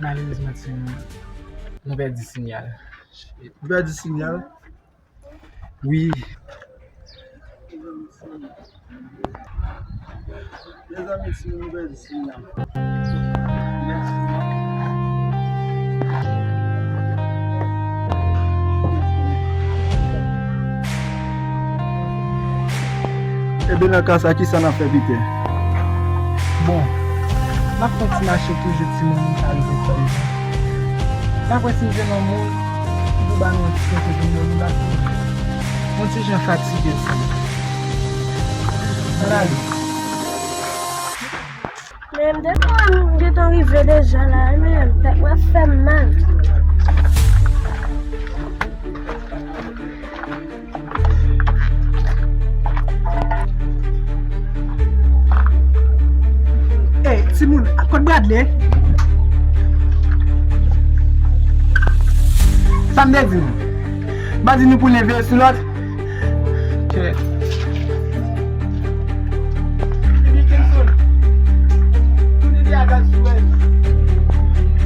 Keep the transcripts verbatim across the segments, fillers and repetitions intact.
Malerezman, timoun, nou pèdi sinyal. Nou pèdi sinyal? Wi. Mezanmi, timoun, nou pèdi sinyal. Ebyen, nan ka sa, kisa n ap fè, Pitè? Bon, m ap fè ti mache toujou, timoun, m ka rive kote. M ap wè si m jwenn yon moun ki pou ba nou yon ti kote pou nou dòmi, paske m yon ti jan fatige, timoun. Ann ale. Men m te kwè m gentan rive deja la, men tèt mwen ap fè m mal. Ey, timoun, kot Bradley? Sa m te di nou? M pa di nou pou n veye sou lòt? Kè.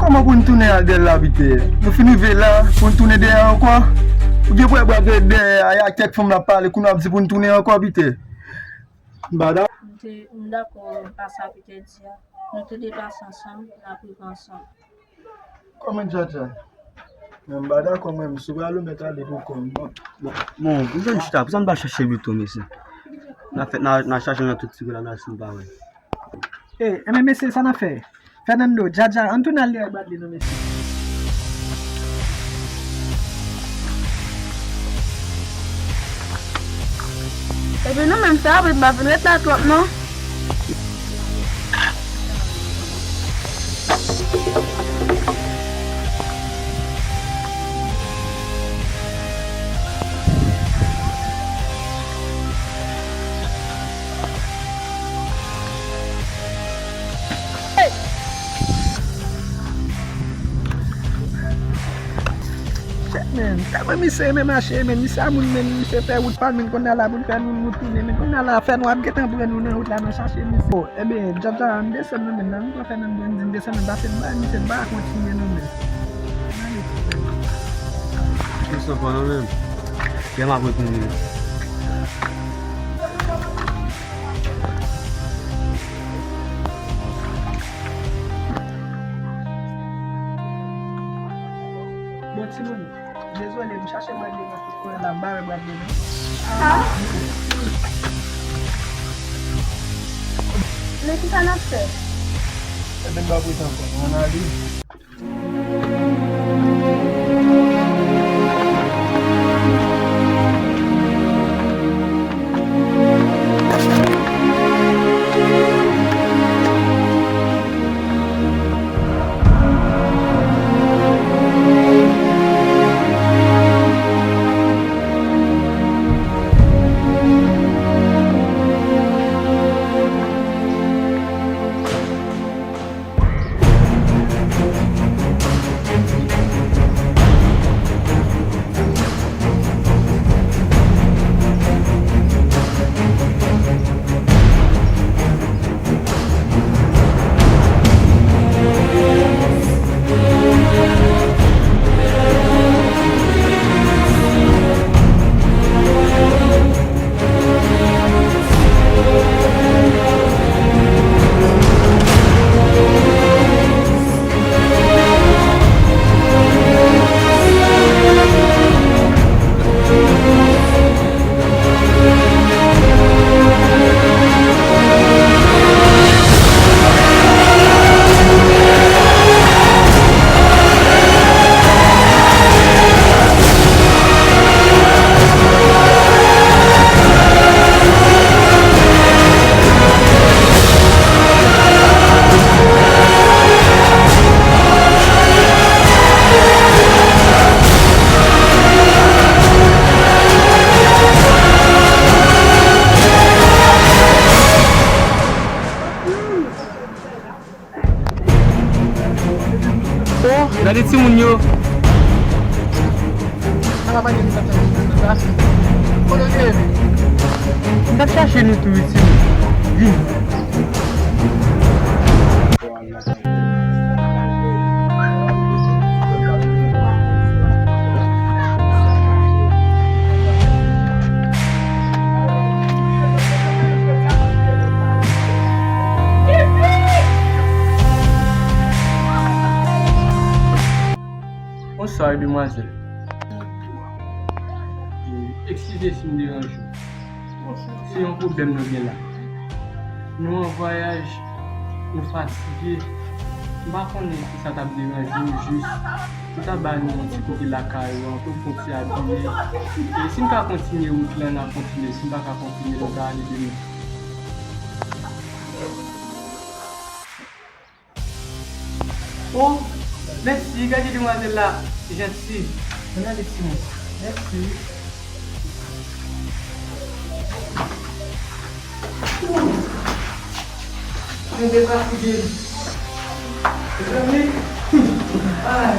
Kòman pou n tounen al dèyè la, Pitè? Nou fin rive la, pou n tounen dèyè ankò? Ou gen pwè bwè dèyè a, ak tèt fanm la pale, kounye a w ap di pou n tounen ankò, Pitè? M pa dakò. M te, m dakò ak sa Pitè di a. Nou te deplase ansanm, n ap rive ansanm. Kòman Djadja? Men m pa dakò, mwen menm, si w pral ou mèt ale pou kò m, non. Bon, bon, m jwenn chita, pou sa m pa chache pito, mesye. N a fè, n a, n a chache nan tout ti kwen la, n a si n pa wè. E, enben, mesye, sa n a fè? Fernando, Djadja, ann tounen al dèyè Bradley, non, mesye. Epi nou menm, fè apre, n pa vin ret la twòp, non. Shit, man. Gad mwen, misye renmen mache, men misye a moun, men misye fè wout pa l, men konnya la pou l fè nou, nou tounen, men konnya la fè nou ap gentan pran nou nan wout la, nan chache misye. Bon, ebyen, Djadja, ann desann nan, men nan, nou pran fè nan, nou di n desann nan, pase n bay misye, n pa kontinye nan, men. Ann ale. Misye pran nan, men. Kè m ap retounen. Bon, timoun, dezole, m chache Bradley nan tout kwen la, m pa wè Bradley, non. Ah. Men kisa n ap fè? Ebyen, n pa prete ankò, non, ann ale. Oh, gade timoun yo. M t ap chache nou tou, wi, timoun. Vin. Bonswa, demwazèl. E, eskize si m deranje w. Se yon pwoblèm nou gen la. Nou an vwayaj, nou fatige. M pa konnen si sa t ap deranje w jis. Ou ta ba nou yon ti kote lakay ou an, pou n konn ti abiye. E si n ka kontinye wout lan, n ap kontinye. Si n pa ka kontinye, nou ka ale demen. Oh, mèsi, gade demwazèl la, janti. Ann ale, timoun. Mèsi. Ouh. Mwen te fatige. Mezanmi. Ay.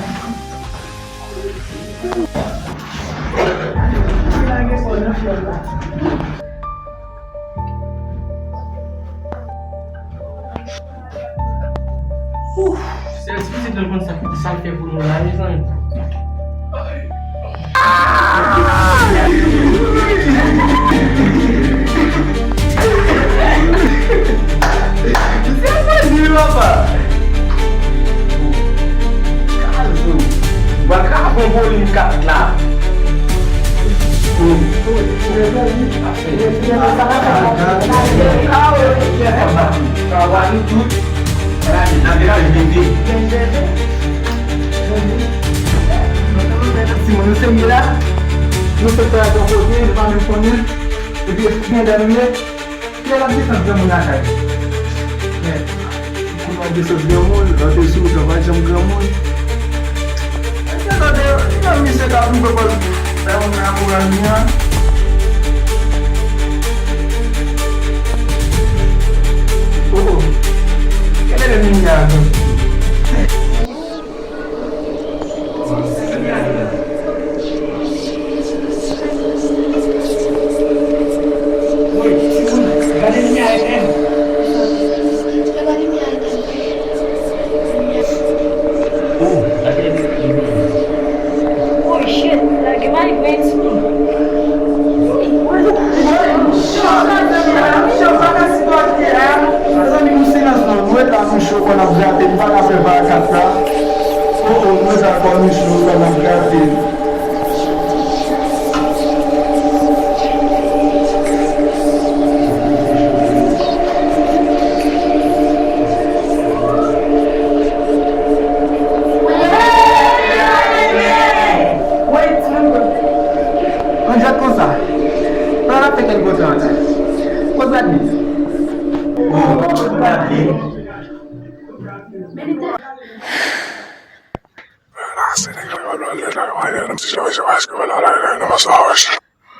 Lage kò nan fyèl la. Ouf, sèl ti pitit lan konn sa, sa l fè pou nou la, mezanmi. Se mwen di papa. Kazo. Baka bon volim kat la. Timoun, nou serye la. Nou sot travay yon kote, nou pa menm konnen. Epi, espri andan nou ye. Kiyès ap desann granmoun lakay? Men, ou konn ap desann granmoun, lòt te sou wout lan pa janm granmoun. Èske tande, yon misye k ap rive pòz fè moun nan kouraj li an? Oh, oh. Kenbe men minya a byen. Woy, timoun, gade limyè a etenn. Oh, gade limyè a etenn. Oh, shit, la gen mari mwen, timoun. Mezanmi, nou silans non, nou ret la nou cho pandan n ap grate, n pa ka fè vaka sa. Oh, oh, nou ret la kò nou cho pandan n ap grate. Ann jwèt konsa. Sa n ap fè kèk bon tan antan. Kot Bradley? Oh, kot Bradley?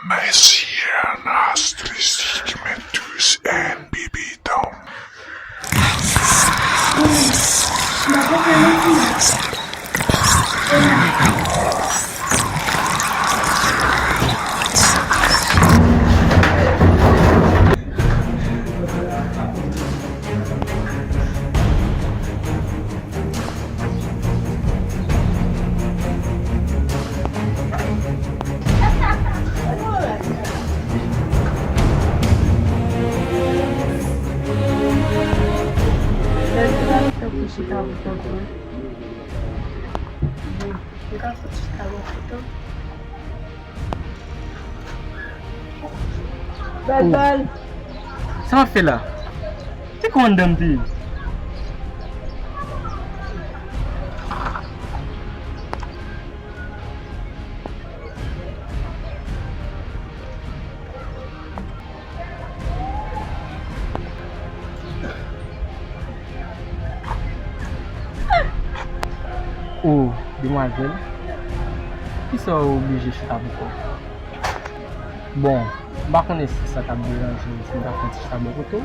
Messieurs, Astrid, Mentus and Bibidon. Bèl, bèl. Sa w ap fè la? Se kon anndan m te ye. O, demwazèl, kisa w oblije chita bò kò w? Bon, m pa konnen si sa t ap deranje w si m ta fè yon ti chita bò kote w.